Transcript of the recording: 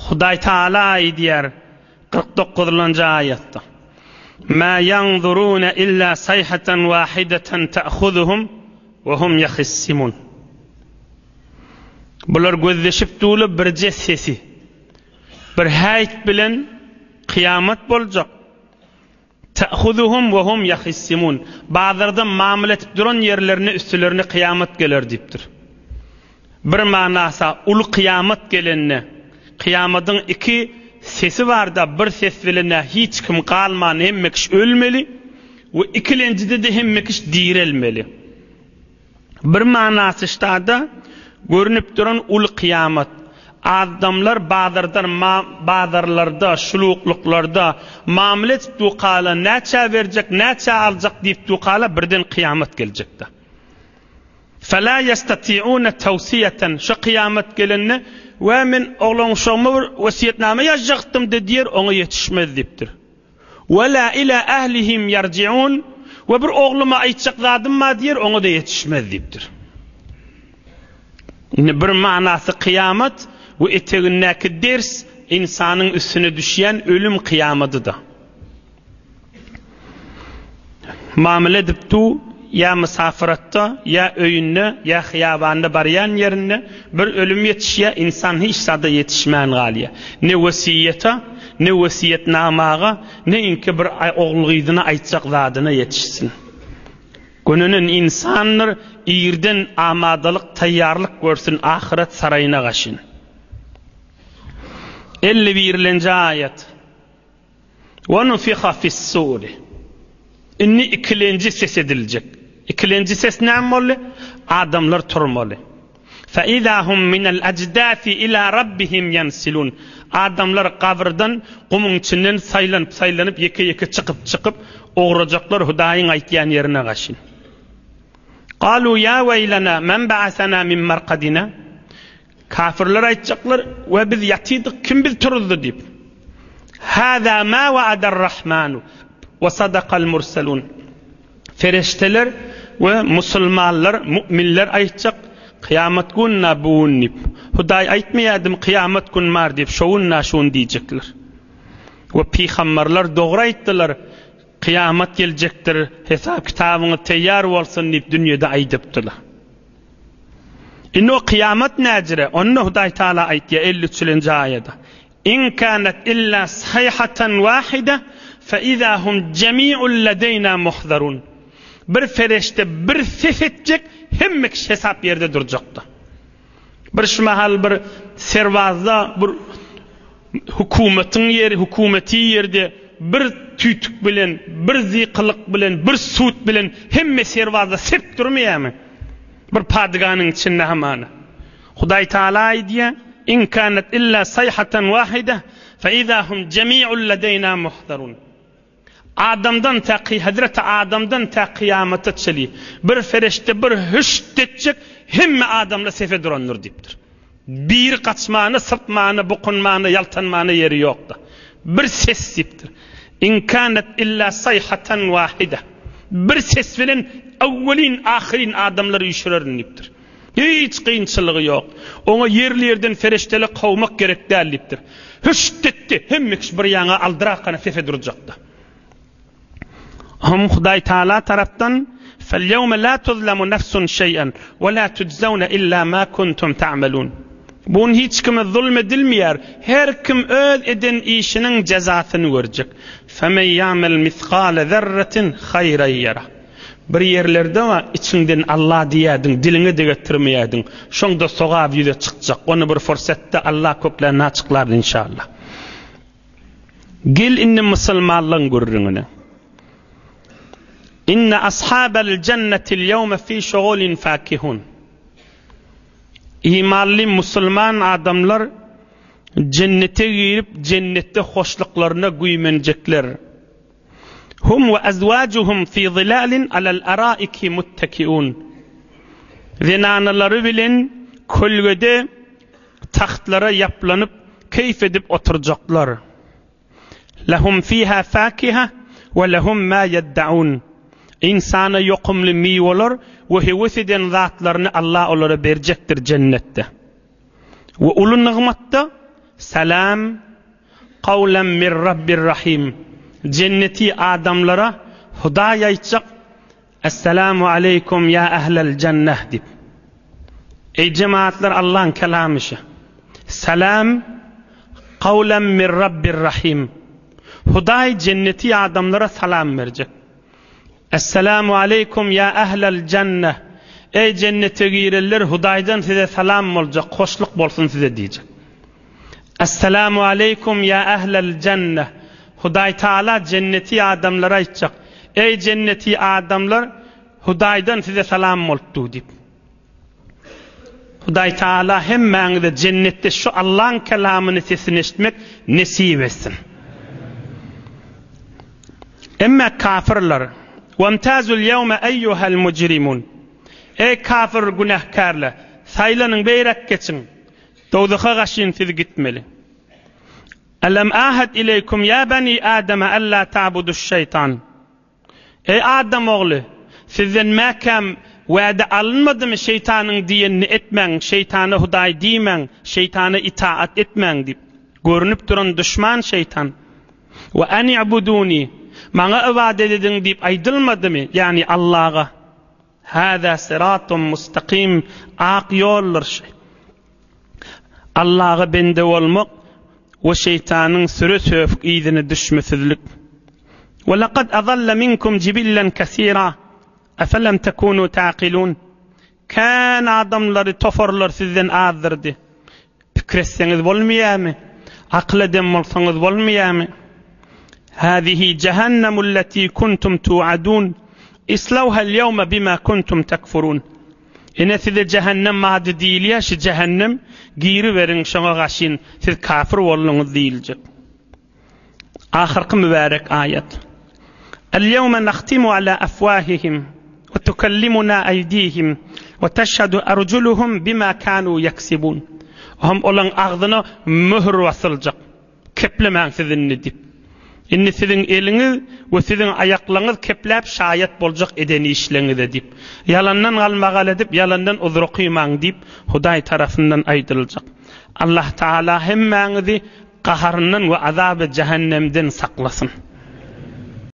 Hudaý Taala aýdýar 49-njy aýatda. Ma ýanzuruna illa saýhatan wahidatan ta'khuzuhum we hum yahissimun. Bular gözleşip durlar birje sesi. Bir häýt bilen kyýamat boljak. Ta'khuzuhum we hum yahissimun. Bazarda mamla etip duran ýerlerine üstülerine kyýamat geler diýipdir. Bir manasa uly kyýamat gelende, kyýamadyň iki sesi barda bir ses bilen-ä hiç kim galman hemme kişi ölmeli we ikilenjide-de hemme kişi direlmeli. Bir manasy ştada görnüp duran uly kyýamat. Adamlar bazardan bazarlarda, şuluklyklarda mamla edip dukala näçä berjek, näçä aljak diýip dukala birden kyýamat geljekde. Fela ýestati'une tawsiýeten şo kyýamat gelende we men oglan uşagyma bir wesýetnama ýazjakdym-da diýer, oňa ýetişmez diýipdir. Ve la ila ahlihim yarjiun we bir ogluma aýtjak zadym bar diýer, oňa-da ýetişmez diýipdir. Indi bir manasy kyýamat we etegindäki ders ynsanyň üstüne düşýän ölüm kyýamadyda. Mamla edip du, ýa mysafiratda, ýa öýünde, ýa hyýabanda barýan ýerinde bir ölüm ýetişýär, ynsan hiç zada ýetişmän galýar. Ne wesýete, ne wesýetnamaga, ne inki bir ogul-gyzyna aýtjak zadyna ýetişsin. Gönenen ynsandyr, irden amadalyk, taýýarlyk görsün ahyret saraýyna gaşyn. 51-lenji aýat. Wa nufiha fis-suri. Indi ikilenji ses ediljek. Ikilenji ses näme boldy? Adamlar turmaly. Fa iza hum minel ajdasi ila rabbihim yansilun. Adamlar gabyrdan gumuň içinden saýlanyp-saýlanyp ýeke-ýeke çykyp-çykyp ugrajaklar Hudaýyň aýtýan ýerine gaşyn. Galu ýa weýlena men ba'asana min markadina. Kafirler aýtjaklar, We biz ýatydyk, kim bizi turuzdy diýip. Hâzâ mâ wa'adar-Rahmanu we sadakal-murselun. Fereşteler we musulmanlar, mu'minler aýtjak, Kyýamat gün-na bu gün diýip. Hudaý aýtmaýardymy kyýamat gün bar diýip, şo gün-na şu gün diýjekler. We pygamberler dogry aýtdylar, Kyýamat geljekdir, hesap-kitabyňyz teýýar bolsun diýip dünýede aýdypdylar. Indi o kyýamat näjire? Onda Hudaý Taala aýtýar 53-nji aýada. In kanat illa sayhatan wahida fa iza hum jami'un ladayna muhzarun. Bir fereşte bir ses etjek, hemme kişi hesap ýerde durjakda. Bir şu mahal bir serbazda bir hukumatyň ýeri, hukumeti ýerde bir tüýtük bilen, bir zykylyk bilen, bir sud bilen hemme serbazda sep durmaýarmy? Bir padyganyň içinde hamana. Hudaý Taala aýdýar, In kanat illa sayhatan wahida fa iza hum jami'un ladayna muhzarun. Adamdan tä Hazreti Adamdan tä kyýamata çenli bir fereşte bir hüşt etjek hemme adamlar sefe durandyr diýipdir. Biri gaçmana, sypmana, bukunmana, ýaltanmana ýeri ýokda. Bir ses diýipdir. In kanat illa sayhatan wahida. Bir ses bilen awwelin ahyrin adamlary üýşürerin diýipdir. Hiç kynçylygy ýok. Oňa ýerli-ýerden fereşteler kowmak gerek däl diýipdir. Hüşt etdi, hemme kişi bir ýaňa aldyrakana sefe durjakdy. Hum Hudaý Taala tarapdan Fel-ýewme la tuzlamu nefsun şeý'en we la tujzauna illa ma kuntum ta'melun. Bu gün hiç kime zulm edilmeýär. Her kim öz eden işiniň jezasyny görjek. Femen ýa'mel misgale zerretin haýran ýara. Bir ýerlerde bar, içiňden Allah diýýärdiň, diliňe-de getirmeýärdiň. Şoňda sogap ýüze çykjak. Ony bir fursatda Allah köklerini açyklar inşallah. Gel indi musulmanlygyň gürrüňine. Inne ashabal jennetil ýewme fi şugulin fakihun. Imanly musulman adamlar jennete girip, jennetde hoşluklaryna güýmenjekler. Hum we azwajuhum fi zilalin alal araiki muttekiun. Zenanalary bilen kölgede tagtlara ýaplanyp keýp edip oturjaklar. Lehum fiha fakiha we lehum ma ýeddaun. Ynsana ýokumly miweler we höwes eden zatlaryny Allah olara berjekdir jennetde. We uly nygmatda. Salam kawlen mir Rabbir Rahim. Jenneti adamlara Hudaý aýtjak, Essalamu aleýkum ýa ählel jenneh diýip. Eý jemaatlar Allaň kelamy şu. Salam kawlen mir Rabbir Rahim. Hudaý jenneti adamlara salam berjek. Essalamu aleýkum ýa ählel jenneh. Eý jennete girenler Hudaýdan size salam boljak, hoşluk bolsun size diýjek. Essalamu aleýkum ýa ählel jenneh. Hudaý Taala jenneti adamlara aýtjak, Eý jenneti adamlar, Hudaýdan size salam bolupdy diýip. Hudaý Taala hemmäňize jennetde şu Allaň kelamyny sesini eşitmek nesip etsin. Emme kafirler, Wamtazul ýewme eýýuhel mujrimun. Eý kafir günähkärler, saýlanyň beýräk geçiň. Dowzaha gaşyn siz gitmeli. Elem ahad ileýkum ýa bani Ademe alla ta'buduş şeýtan. Eý adam ogly, sizden mäkäm wada alynmadymy şeýtanyň diýenini etmäň, şeýtana hudaý diýmäň, şeýtana itaat etmäň diýip. Görünip duran duşman şeýtan. We ani'buduni, maňa ybadat ediň diýip aýdylmadymy, ýagny Allaga. Hâzâ syratun mustakym, ak ýoldur şu. Allaha bende bolmak we şeýtanyň süre söfük yzyna düşmesizlik. We lekad azalla minkum jibillen kesira, efelem tekunu ta'kilun. Kän adamlary, toparlary sizden azdyrdy. Pikir etseňiz bolmaýarmy? Akyl eden bolsaňyz bolmaýarmy? Hazihi jahannamullati kuntum tuadun islawhal ýewme bima kuntum tekfurun. Ine size jähennem ady diýilýär, şu jähennem giriberiň şoňa gaşyn siz kafir bolduňyz diýiljek. Ahyrky mübärek aýat. El-ýewme nahtimu ala afwahihim we tukallimuna aýdihim we teşhedü arjuluhum bima kanu ýeksibun. Hem olaň agzyna möhür basyljak. Keplemäň siz indi diýip. Indi siziň eliňiz we siziň aýaklaryňyz kepläp şaýat boljak eden işleriňize diýip. Ýalandan galmagal edip, ýalandan uzur okymaň diýip, Hudaý tarapyndan aýdyljak. Allah Taala hemmäňizi gaharyndan we azaby jähennemden saklasyn.